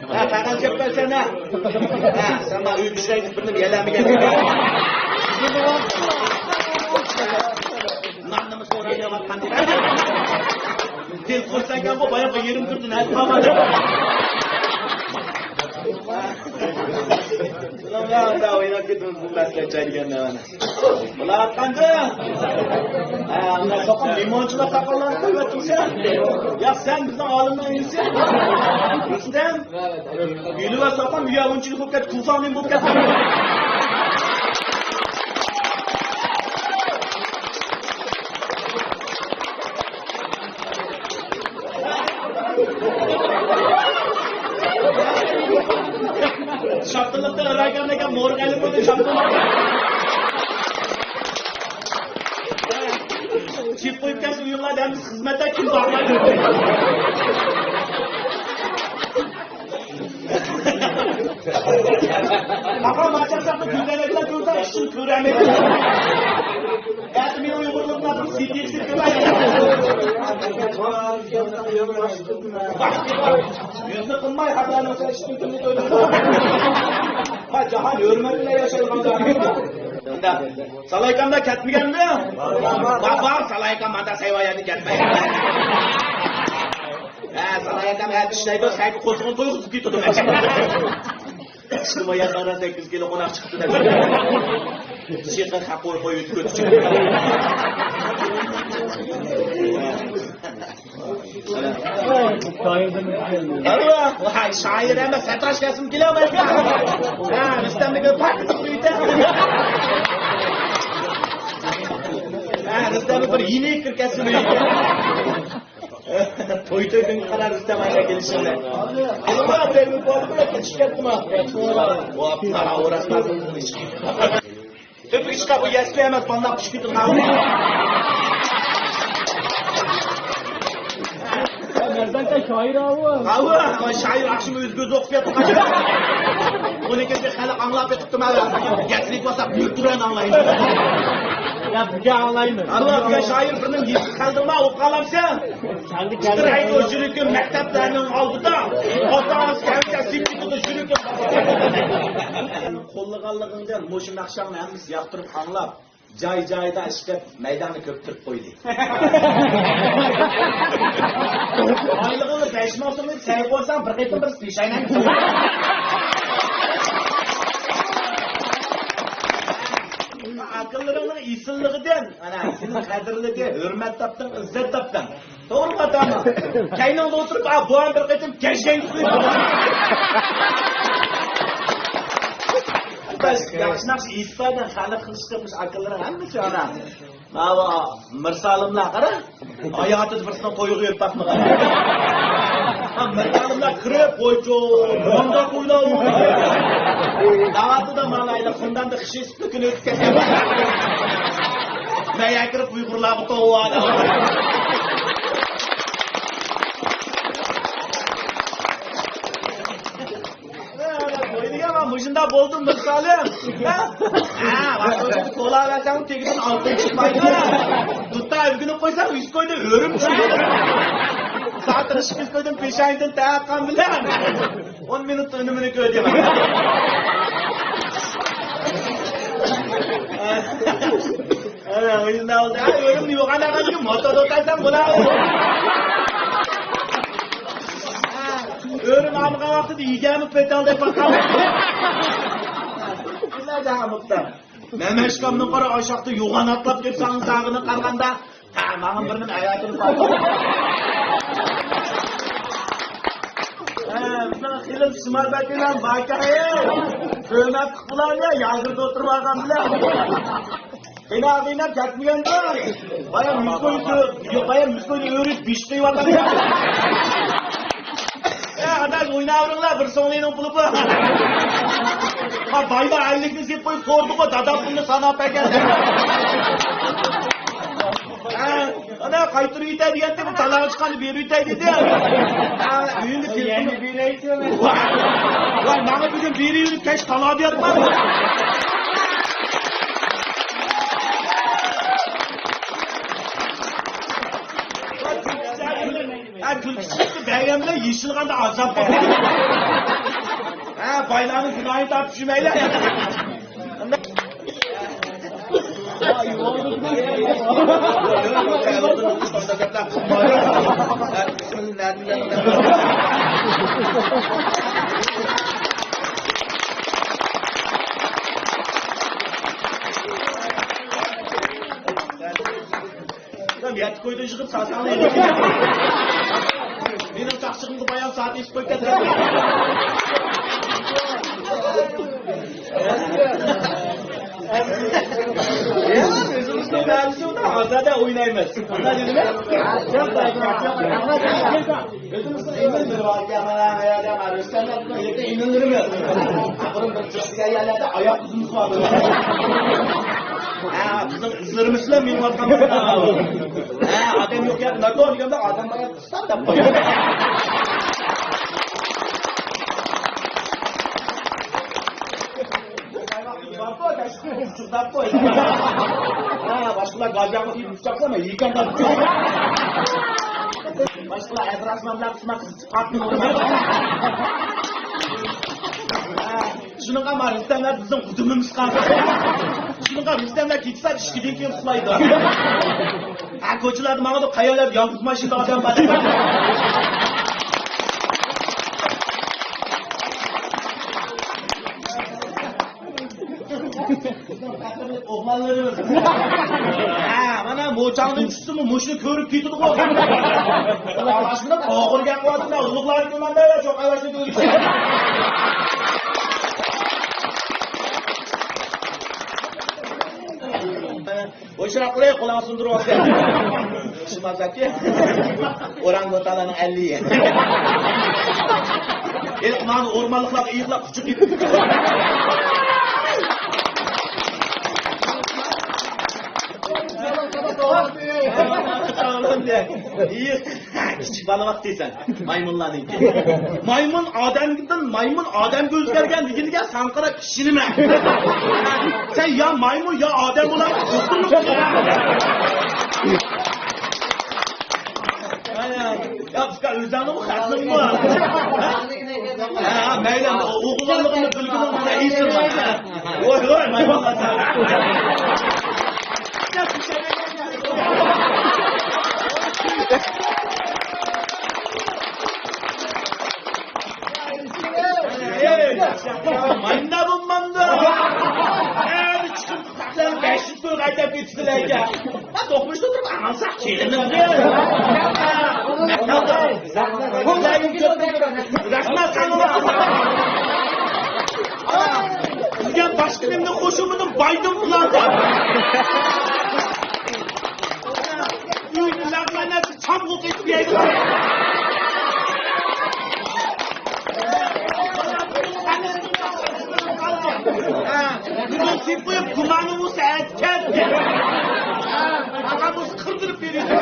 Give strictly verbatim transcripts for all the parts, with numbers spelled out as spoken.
ھە، قاغان چەپ بەرسەن، ھە. ھە، سەن ماڭا ئۆي بېشىدىن بىرنى يەلەمىگەن. ناننىمۇ سورايۋاتقان. تېلېفون سەنكەن بۇ، باياقى يېرىم تۇردى، نەدە قالغان؟ بۇلار قانداق؟ ھە، ئۇنداق چوقۇم لىمونچىلار ساقاللارنى قويۇۋەتتىڭ سەن. يا سەن بىزنىڭ ئالىمنىڭ ئىنىسى. رۇستەم. يۈلۈۋەتسەم ئۇيا ئۇنچىلىك بولۇپ كەتتى، كۇفانىم بولۇپ كەتتى. شاپتۇللۇقتا ئىراگەرلەرگە مورغا ئېلىپ قويدى، شاپتۇللۇق. چىپ قويۇپ كەلسە ئۆيۈڭلاردا ھەممىسى خىزمەتتە، كىم بارمايدۇ. ئاقا ماچاساقنى گۈلدەرەكلەر كۆرسە ئىشتىن كۆرەلمەيدۇ. ئەتە مېنىڭ ئۇيغۇرلۇقلارنىڭ سىدىقسىز كۆپەيدى. يۈزنى قىلماي خاتالىق ئىشتىن كۈننى كۆرىدۇ. ھە، جاھان ھۆرمەت بىلەن ياشايدىغان جاھان. سالايكامدا كەتمىگەنمۇ؟ بار، بار، سالايكام ماندا سەيۋايەدە كەتمەي. ھە، سالايكام ھە ئىشلەيدۇ، سەيگە قوزغىن تويغۇزۇپ كېتىدۇ. ئىشتىما يازغاندا سەككىز كىلو قوناق چىقىپتۇ دەپ. شېخى خەقۇر قويۇپ كۆتۈپ چىقىپتۇ. شائىردىن ئاللا، ۋاي، شائىر ئەمەس، سەتراش كەلسىمۇ كېلەلمەيدۇ. ھە، رۇستەمنى كۆرۈپ پاكىتىپ قويۇۋېتە. ھە، رۇستەمنى بىر يېنىك كىرىپ كەتسىمۇ. توي توي كۈنگە قارار رۇستەم ئاكا كېلىشىڭلار. ئەمما تەگمە بولدى، كېتىشىپ كەتتىما. ۋاپلا، ئوراسلار. تۆپىگە چىقار، بۇ يەسلى ئەمەس، بالىلار پىشىپ كېتىدۇ. مەردان شائىر ئاۋۇ. ئاۋۇ، شائىر ئاخشىمى ئۆزى ئۆزى ئوقۇپ ياتقان. بۇنى كەلگەن خەلق ئاڭلاپ بېقىپتۇ، مانا. يەسلىگە بارساق، بىر تۈرەن ئاڭلايمىز. يا، بىزگە ئاڭلايمىز. ئاۋۇ، بىزگە شائىر بىرنىڭ يېزىپ قالدىڭما، ئوقۇپ قالامسەن؟ ئىستىراھەت قىلىش يۈرىكىم مەكتەپلەرنىڭ ئالدىدا، ئاتا-ئانىسى كەلسە سېلىپ كېتىدۇ يۈرىكىم. قوللىغانلىقىڭدىن مۇشۇ ناخشاڭنى ھەممىسى ياقتۇرۇپ ئاڭلاپ، جاي-جايىدا ئىشلەپ، مەيداننى كۆپتۈرۈپ قويدى. ئايلىقىڭنى بەش مىڭ سومنى سەي قويساڭ، بىر قېتىم بىر پېشاينەڭگە. ئاكىلىرىڭنىڭ ئېسىللىقىدىن، ئانا، سېنى قەدىرلىدى، ھۆرمەت تاپتىڭ، ئىززەت تاپتىڭ. توغرىمۇ خاتامۇ؟ كەينىڭدە ئولتۇرۇپ، ئا، بۇ ھەم بىر قېتىم كەشەڭگە قويۇپ. بەس، ياخشى ناخشا ئېيتىپسەن، خەلق قىلىشقا مۇشۇ ئاكىلىرىڭ ھەممىسى ئانا. ماۋۇ مىرسالىملار قارا، ھاياتىدا بىرسىنىڭ تويىغا يۈرۈپ باقمىغان. ھا، مىرسالىملار كىرىپ، «ۋايجان، مۇنداق ئويناۋۇ؟» دەۋاتىدۇ، مانا ئايلىق، شۇنداق خىشىس. كۈن ئۆتۈپ كەتكەن. مەيەگە كىرىپ ئۇيغۇرلارغا توۋا. ئوينىغان مۇشۇنداق بولدى مىرسالىم. ھە؟ ھە، ۋاقتىدا تولا بەرسەڭ تېگىدىن ئالتۇن چىقمايدۇ. دۇتا ئۆگىنىپ قويساڭ يۈز كويدىن ئۆرۈم چىقىدۇ. ساتىرىش يۈز كويدىن پېشانىدىن تەققان بىلەن. ئون مىنۇتتا ئۈنۈمىنى كۆردى. ئانا، ئۆزۈم ئالدى. ئا، ئۆرۈمنى يوغان ئەمەسكى، موتور ئوتايسام بولا. ئۆرۈم ئالغان ۋاقتىدا يېگەنمۇ پېتالدەك باققان. بىلەدە ھامۇقتا. مەمەشكامنىڭ قارا ئاشاقتا يوغان ئاتلاپ كېلىپ ساڭا ساغىنىپ قالغاندا، ھە، ماڭا بىر نېمە ئەۋەتىپ قوي. ھە، بىزنىڭ خېلىم شىمال بەكرىلەر باركەن، ھەي. ھۆرمەتلىك بۇلارنى ياغىردا ئولتۇرۇپ ئالغان بىلەن. قېنى ئاغىنەم كەتمىگەندۇ؟ بايام يۈز كوينى، يوق، بايام يۈز كوينى ئۆرۈپ بېشىپ قويۇۋاتامدۇ. ھە، ئاداش، ئويناۋېرىڭلار، بىر سوڭلىنىڭ پۇلى بار. ھا، بايدا ئەللىكنى سېلىپ قويۇپ سورىدىغۇ، دادا پۇلنى ساناپ بەرگەن. ھە، ئانا، قايتۇرۇۋېتەي دېگەنتى، بۇ تالاغا چىققاندا بېرىۋېتەي دېدى. ھە، ئۆيۈمدە تېلېفون. ۋاي، ۋاي، ماڭا بېرى يۈرۈپ كەچ تالادا ياتماڭ. ھە، كۈلكە چىقىپ بەرگەن بىلەن يېشىلغاندا ئازاب بولىدۇ. ھە، بايلارنىڭ گۇناھىنى تارتىپ يۈرمەيلى. يەتتە كويدىن يىغىپ ساسانلىق. مېنىڭ چاقچىقىمغا بايام سائەت ئېسىپ قويۇپ كەتتى. ئۆزىمىزنىڭ مەھەللىسىدە ئازادە ئوينايمىز. ئانداق دېدىمۇ؟ ئۆزىمىزنىڭ ئىنىلىرى بار ئىكەن، مانا بۇ يەردە مانا رۇستەم دەپ بىر يەردە ئىنىلىرىمىز. بۇرۇن بىر چىقىپ كەلگەنلەردە ئاياق ئىزىمىز بار. ھە، بىزنىڭ ئىزلىرىمىز بىلەن مېڭىۋاتقان. ھە، ئادەم يوق يەردە ناتو دېگەندە ئادەم بار يەردە ئىسلام دەپ قويدى. ھە، باشقىلار گاجاغلىق يېيىپ ئۇچاقلار، مەن يېكەن دەپ. باشقىلار ئەتراپىمدا قىسما قىز چىقارتمىدى. شۇنىڭغا ما رۇستەملەر بىزنىڭ غۇدۇمىمىز قالدى. شۇنىڭغا رۇستەملەر كېچىسى سائەت ئىككىدىن كېيىن ئۇخلايدۇ. ھە، كوچىلاردا ماڭىدۇ، قەيەرلەردە يالغۇز ماشىنىدا ئادەم بار. بىزنىڭ پەخىرلىك ئوغلانلىرىمىز. ھە، مانا موچاڭدىن چۈشسىمۇ مۇشۇنى كۆرۈپ كېتىدىغۇ. ئاشۇنداق ئوغرىگەن ۋاقتىدا ئۇلۇغلارنى كۆرمەمدە چوققا باشنى كۆرۈپ. ئويشىراق قىلىپ قولىڭىزنى سۇندۇرۇۋاتىسەن. شىمازاكى. ئورانگوتانلارنىڭ ئەللىيى. ھېلىقى مانا ئورمانلىقلارغا ئېيىقلاپ قۇچۇپ كېتىپ. كىچىك بالا ۋاقتى دەيسەن. مايمۇنلارنىڭكى. مايمۇن ئادەمدىن مايمۇن ئادەمگە ئۆزگەرگەن دېگىنىگە ساڭا قاراپ ئىشىنىمەن. سەن يا مايمۇن يا ئادەم بولار. يا ئۇكا، ئۆزۈڭنىڭمۇ خەتنىڭمۇ؟ ھە، مەيلى، ئوغۇللۇقۇمنى بىلگىنىڭ مانا ئېسىم. ۋاي ۋاي، مايمۇن. مانداق بولمامدۇ. ئەمدى چىقىپ بەش يۈز كوي قايتىپ كېتىشتىلەركەن. توقمۇشتا تۇرۇپ ئاڭلىساق كېلىمىزدى. رەھمەت ساڭا. سىزگە باشقا نېمىنى قوشۇلمىدىم، بايدىم بۇلاردا. ئۆيدە لەغمەن چامغۇر قېتىپ يەيدۇ. بۇنىڭ تېپىپ قويۇپ گۇمانى بولسا ئەتكەن. ئاغام بولسا قىردۇرۇپ بېرىدۇ.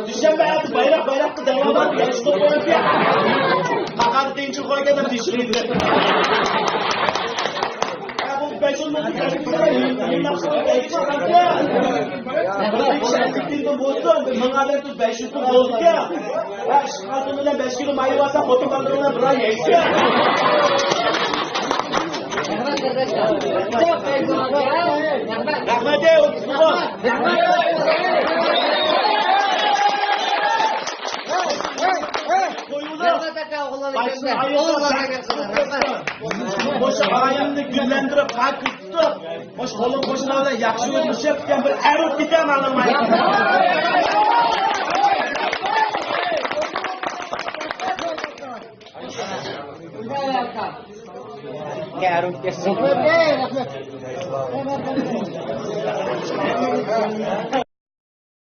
دۈشەنبە ئەتە بايراق، بايراققا دەۋالار، ياشلىق بولۇپ. قاقادا تىنچ قويغان تىشلىدى. يا، بۇ بەش يۈز مىڭ بولسۇن، مىڭ ئادەم بەش يۈز مىڭ بولدى. ھە، ئىشقىلىپ بىلەن بەش كىلو مايۋاسا خوتۇن بالىلىرىڭلار بىر ئاي يەيسىلەر. رەھمەت، ئەي، ئۇستىخان. قويۇڭلار. باشقا ئاياللار مۇشۇ ئائىلىنى گۈللەندۈرۈپ، پاكىز تۇتۇپ، مۇشۇ قولۇم قوشنىلار بىلەن ياخشى ئۆتۈشۈپ كەتكەن بىر ئەر ئۆتكەن ئانام.